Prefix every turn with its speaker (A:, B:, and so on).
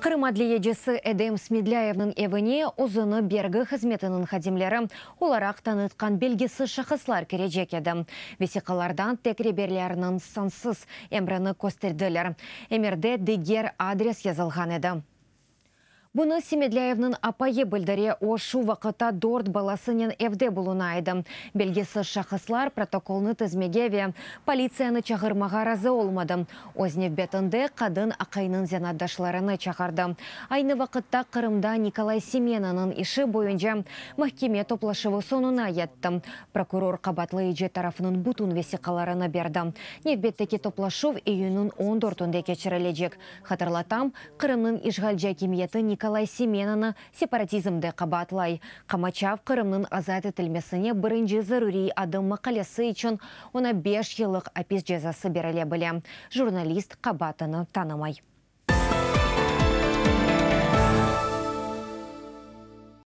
A: Qırım adliyecisi Edem Smedlâyevniñ evine özüni bergi hızmetiniñ hadimleri olaraq tanıtqan belgisiz şahıslar kirecek edi. Vesiqalardan tek reberlerniñ sansız emrini kösterdiler. Emirde diger adres yazılğan edi. Bunı Semedlâyevniñ apayı bildire, o, şu vaqıtta dört balasınen evde buluna edi. Belgisiz şahıslar protokolnı tizmege ve politsiyanı çağırmağa razı olmadı. Öz nevbetinde qadın aqayınıñ zenaatdaşlarını çağırdı. Aynı vaqıtta Qırımda Nikolay Semenanıñ işi boyunca mahkeme toplaşuvı soñuna yetti. Prokuror qabaatlayıcı tarafnıñ bütün vesiqalarını berdi. Nevbetteki toplaşuv iyünniñ on dörtünde keçirilecek. Hatırlatam, Qırımnıñ işğalci akimiyeti Nikolay Semenanı separatizmde qabaatlay. Qamaçav Qırımnıñ azat etilmesine birinci zaruriy adım maqalesi içün oña beş yıllıq apis cezası berile bile. Jurnalist qabaatını tanımay.